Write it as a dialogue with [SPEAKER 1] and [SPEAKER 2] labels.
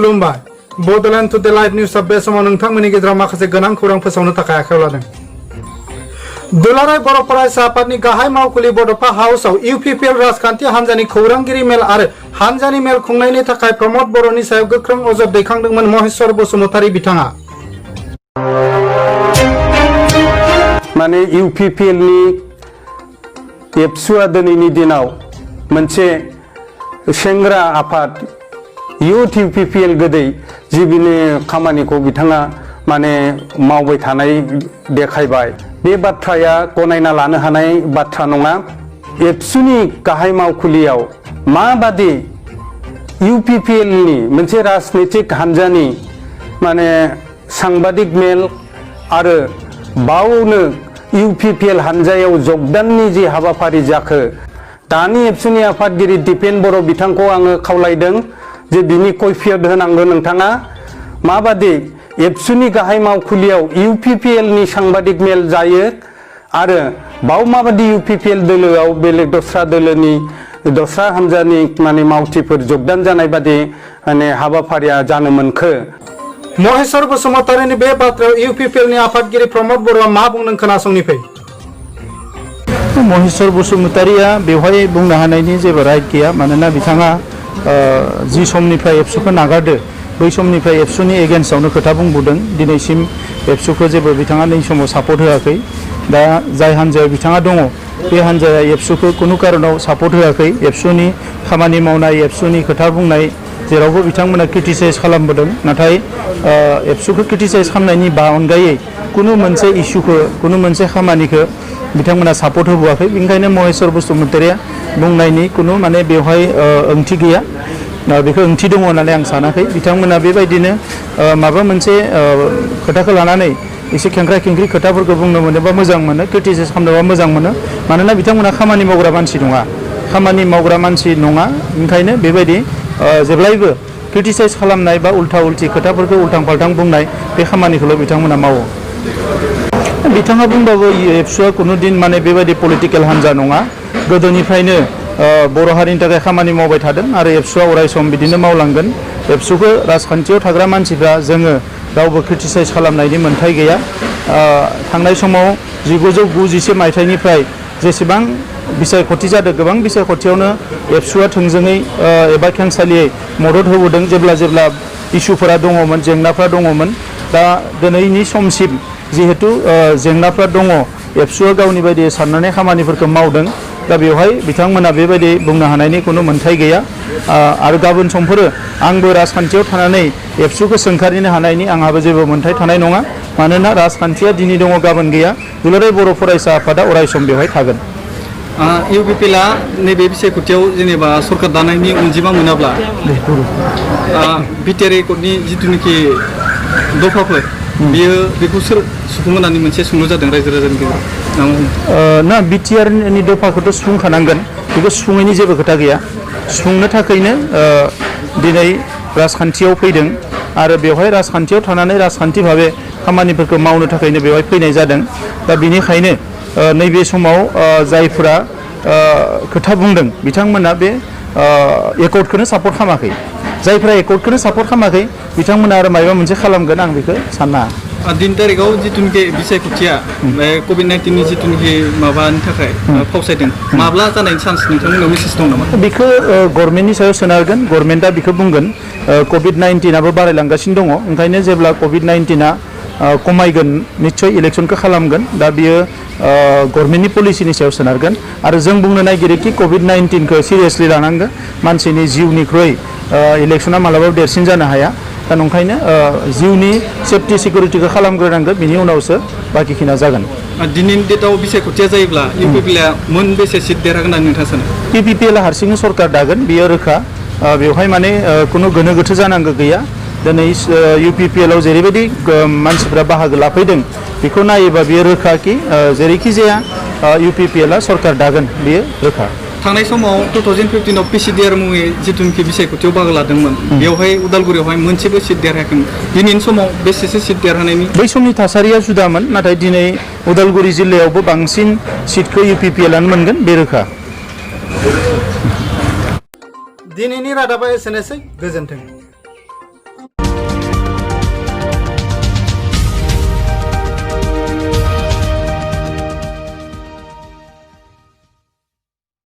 [SPEAKER 1] खुलुमबाय Bodoland today live news बे समाव नोंथांमोननि गेजेराव माखासे गोनां खौरां फोसावनो थाखाय आखायाव लादों। दुलाराय बर' फरायसा आफादनि गाहाय मावखुलि बड'फा हाउसआव इउपिपिएल राजखान्थि हान्जानि खौरांगिरि मेल आरो हान्जानि मेल खुंनायनि थाखाय प्रमद बर'नि सायाव गोख्रों अजद दैखांदोंमोन महेश्वर बसुमतारी बिथाङा।
[SPEAKER 2] माने इउपिपिएल नि एबसुआ दिनैनि दिनाव मोनसे सेंग्रा आफाद इउथ इउपिपिएल गोदै जिबिनि खामानिखौ बिथाङा माने मावबाय थानाय देखायबाय। बे बाथ्राया गनायना लानो हानाय बाथ्रा नङा। एबसुनि गाहाय मावखुलियाव माबादि इउपिपिएल नि मोनसे राजनीतिक हान्जानि माने सांबादिक मेल आरो बावनो इउपिपिएल हान्जायाव जगदाननि जि हाबाफारि जाखो दानि एबसुनि आफादगिरि दिपेन बर' बिथांखौ आङो खावलायदों जे बिनि कैफियत होनांगौ नोंथाङा माबादि एबसुनि गाहाय मावखुलियाव इउपिपिएल नि सांबादिक मेल जायो आरो बाव माबादि इउपिपिएल दोलोआव बेलेग दस्रा दोलोनि दस्रा हान्जानि माने मावथिफोर जगदान जानाय बादि माने हाबाफारिया जानो मोनखो।
[SPEAKER 1] महेश्वर बसुमतारीनि बे बाथ्रायाव इउपिपिएल नि आफादगिरि प्रमद बर'आ मा बुंदों खोनासंनि फै।
[SPEAKER 3] महेश्वर बसुमतारीया बेवहाय बुंनो हानायनि जेबो राइट गैया मानोना बिथाङा जि समनिफ्राय एबसुखौ नागारदो बै समनिफ्राय एबसुनि एगेन्स्टआवनो खोथा बुंबोदों। दिनैसिम एबसुखौ जेबो बिथाङा नै समाव सापर्ट होआखै। दा जाय हान्जायाव बिथाङा दङ बे हान्जाया एबसुखौ कुनु कारनाव सापर्ट होआखै। एबसुनि खामानि मावनाय एबसुनि खोथा बुंनाय जेरावबो बिथांमोना क्रिटिसाइज खालामबोदों। नाथाय एबसुखौ क्रिटिसाइज खालामनायनि अनगायै कुनु मोनसे इस्युखौ कुनु मोनसे खामानिखौ बिथांमोना सापर्ट होबोआखै। बेनिखायनो महेश्वर बसुमतारीया बुंनायनि कुनु माने बेवहाय ओंथि गैया। बेखौ ओंथि दङ होननानै आं सानाखै। बिथांमोना बेबायदिनो माबा मोनसे खोथाखौ लानानै एसे खेंख्रा खेंख्रि खोथाफोरखौ बुंनो मोनोबा मोजां मोनो, क्रिटिसाइज खालामनोबा मोजां मोनो। मानोना बिथांमोना खामानि मावग्रा मानसि नङा, खामानि मावग्रा मानसि नङा। ओंखायनो बेबायदि जेब्लायबो क्रिटिसाइज खालामनाय बा उल्था उल्थि खोथाफोरखौ उल्थां फाल्थां बुंनाय बे खामानिखौल' बिथांमोना मावो। बिथाङा बुंबाबो एबसुआ कुनु दिन माने बेबायदि पलिटिकेल हान्जा नङा। गोदोनिफ्रायनो बर' हारिनि थाखाय खामानि मावबाय थादों आरो एबसुआ अरायसम बिदिनो मावलांगोन। एबसुखौ राजखान्थियाव थाग्रा मानसिफ्रा जोङो रावबो क्रिटिसाइज खालामनायनि मोन्थाय गैया। थांनाय समाव 1990 मायथाइनिफ्राय जेसेबां बिसायख'थि जादों गोबां बिसायख'थियावनो एबसुआ थोंजोङै एबा खेंसालियै मदद होबोदों जेब्ला जेब्ला इस्युफोरा दङमोन, जेंनाफ्रा दङमोन। दा दिनैनि समसिम जिहेतु जेंनाफ्रा दङ एबसुआ गावनि बायदि साननानै खामानिफोरखौ मावदों। दा बेवहाय बिथांमोना बेबायदि बुंनो हानायनि कुनु मोन्थाय गैया। आरो गाबोन समफोरो आंबो राजखान्थियाव थानानै एबसुखौ सोंखारिनो हानायनि आंहाबो जेबो मोन्थाय थानाय नङा। मानोना राजखान्थिया दिनै दङ गाबोन गैया। दुलाराय बर' फरायसा आफादा अरायसम बेवहाय थागोन।
[SPEAKER 4] इउपिपिएलआ नैबे बिसायख'थियाव जेनेबा सरकार दानायनि अनजिमा मोनाब्ला बिटिआर एकर्डनि जिथुनिखि दफाफोर बियो बेखौ सोर सुफुङो होननानै मोनसे सोंलु जादों रायजो राजानि गेजेराव।
[SPEAKER 3] ना बिटिआरनि दफाखौथ' सुफुंखानांगोन, बेखौ सुफुङैनि जेबो खोथा गैया। सुफुंनो थाखायनो दिनै राजखान्थियाव फैदों आरो बेवहाय राजखान्थियाव थानानै राजखान्थि भाबे खामानिफोरखौ मावनो थाखायनो बेवहाय फैनाय जादों। दा बेनिखायनो नैबे समाव जायफोरा खोथा बुंदों बिथांमोना बे एकर्डखौनो सापर्ट खालामाखै। जायफोरा एकर्डखौनो सापर्ट खालामाखै बिथांमोना आरो माबा मोनसे खालामगोन आं बेखौ साना।
[SPEAKER 4] 3 तारिखआव जिथुनिखि बिसायख'थिया कभिड-19 नि जिथुनिखि माबानि थाखाय फावसायदों माब्ला जानायनि चान्स नोंथांमोननाव मेसेज दं नामा?
[SPEAKER 3] बेखौ गभर्नमेन्टनि सायाव सोनारगोन। गभर्नमेन्टआ बेखौ बुंगोन। कभिड-19आबो बारायलांगासिनो दङ। ओंखायनो जेब्ला कभिड-19आ खमायगोन निस्सय इलेक्सनखौ खालामगोन। दा बियो गभर्नमेन्टनि पलिसिनि सायाव सोनारगोन। आरो जों बुंनो नागिरो कि कभिड-19खौ सिरियासलि लानांगोन। मानसिनि जिउनिख्रुइ इलेक्सना मालाबाबो देरसिन जानो हाया। दा नंखायनो जिउनि सेफटि सिकिउरिटिखौ खालामग्रोनांगोन, बिनि उनावसो बाखिखिना जागोन।
[SPEAKER 4] दिनैनि डेटआव बिसायख'थिया जायोब्ला इउपिपिएलआ मोनबेसे सिट देरहागोन होननानै नोंथाङा सानो?
[SPEAKER 3] इउपिपिएलआ हारसिङै सरकार दागोन, बियो रोखा। बेवहाय माने कुनु गोनो गोथो जानांगौ गैया। दिनै इउपिपिएलआव जेरैबायदि मानसिफ्रा बाहागो लाफैदों बेखौ नायोबा बियो रोखा कि जेरैखि जाया इउपिपिएलआ सरकार दागोन, बियो रोखा।
[SPEAKER 4] थांनाय समाव 2015आव पिसिडिआर मुङै जिथुनिखि बिसायख'थियाव बाहागो लादोंमोन बेवहाय उदालगुरियावहाय मोनसेबो सिट देरहायाखैमोन। दिनैनि समाव बेसेसो सिट देरहानायनि?
[SPEAKER 3] बै समनि थासारिया जुदामोन। नाथाय दिनै उदालगुरि जिल्लायावबो बांसिन सिटखौ इउपिपिएलआनो मोनगोन, बे रोखा।
[SPEAKER 1] दिनैनि रादाबा एसेनोसै। गोजोन्थों।